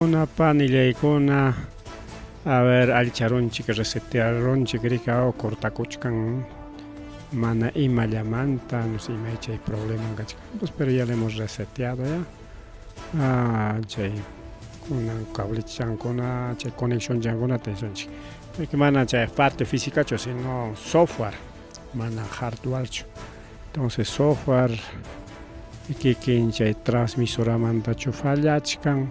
Wawqillaykuna, panillaykuna, a ver, allicharunchik, resetearunchik, rika, cortakuchkan mana imallamanta, no sé, imay chay problema kachkan, pues, pero ya le hemos reseteado ya. Ah, chay kunan cablechankuna, chay conexionchankuna tensionchik. Porque mana chay parte físicachu, sino software, mana hardwarechu. Entonces software kikin chay transmisoramantachu fallachkan,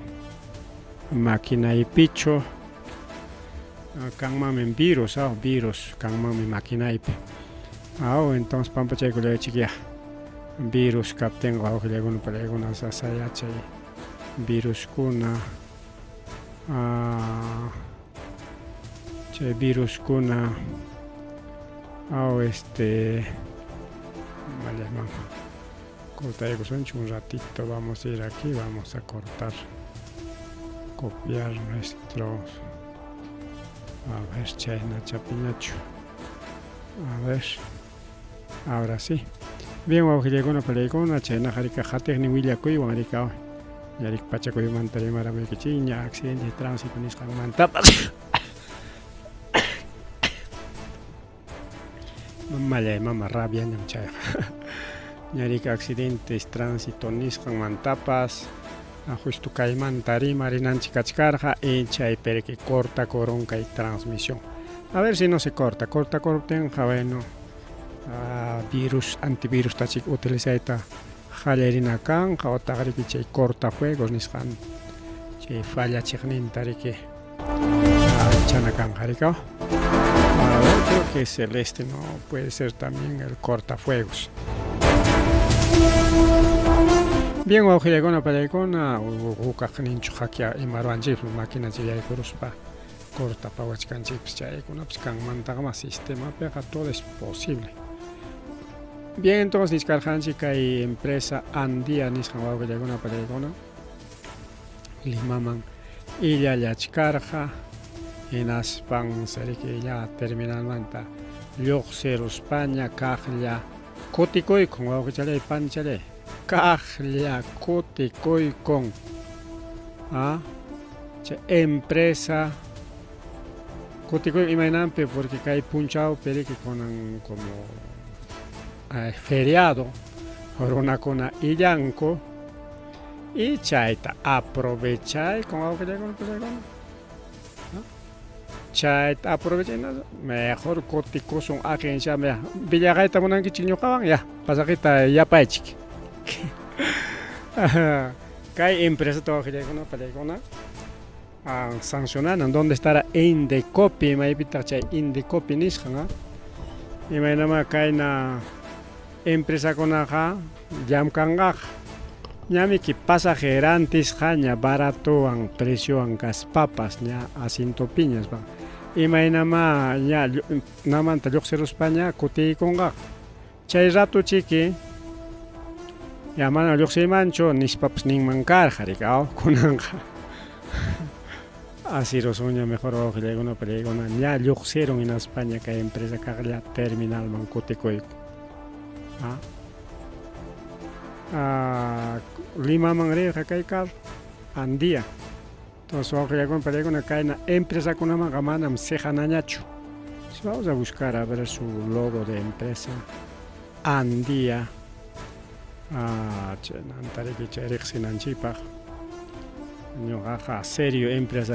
maquinaypichu, kanmanmi virus, virus kanmanmi maquinaypi. Entonces pampachaykullaychik ya. Virus kaptinqa wawqillaykuna palaykuna sasa yachay viruskuna chay viruskuna este mallaman cortaykusunchik un ratito, vamos a ir aquí, vamos a cortar, copiar nuestro, a ver, chayna chapiñachu, a ver, ahora sí. Bien, wawqillaykuna palaykuna, chaynaqa rika qatiqnin willakuywan rika ñarik pachakuymanta rimaramuykichikña accidente de tránsito nisqanmantapas. Mamallay mama rabiañam chayqa. Ñarik accidentes tránsito nisqanmantapas justo kaymanta rimarinanchik kachkarqa y chaypi riki cortakurun kay transmisión. A ver si no se corta, cortakuruptinqa bueno, virus, antivirus tachik utilizayta qallarina kanqa otaq riki chay cortafuegos nisqan chay fallachiqninta riki allichana kanqa rika. A ver, creo que es celeste, no puede ser también el cortafuegos. Bien, wawqillaykuna palaykuna, hukaqninchu hakya ima ruwanchikpas maquinachik yaykuruspa cortapawachkanchikpas chaykunapas kanmantaqma sistemapiqa todo es posible. Bien, entonces nichkarqanchik kay empresa Andia nisqan wawqillaykuna palaykuna Limaman illallachkarqa hinaspan riki lla terminalmanta lluqsiruspaña kaqlla kutikuykun wawqichalay panichalay kaqlla kutikuykun chay empresa kutikuy imaynanpi porque kay punchawpi riki kunan como feriado runakuna illanku y chayta aprovechaykun wawqillaykuna palaykuna chayta aprovechay mejor kutikusun agenciaman ya villaqayta munankichik ñuqawan ya pasaqita yapaychik. Kay empresata wawqillaykuna palaykuna sancionanan donde estará Indecopi maypitaq chay Indecopi nisqan imaynamá kayna empresakunaqa llamkanqaqa ñamiki pasaje rantisqa ña baratowan preciowan kaspapas ña asientopiña nispa imaynamá ña namanta lluqsiruspaña kutiykunqaqa chay rato chiki ya mana lluqsiymanchu nispapas ninman karqa riki kunanqa asirusunña mejor wawqillaykuna palaykuna ña lluqsirun hinaspaña kay empresa kaqlla terminalman kutikuyku. Limaman rirqa kay carro Andia. Entonces wawqillaykuna palaykuna kayna empresakunamanqa manam siqanañachu. Vamos a buscar a ver su logo de empresa Andia. Chaynanta riki chay riqsinanchikpaq ñuqaqa serio empresa.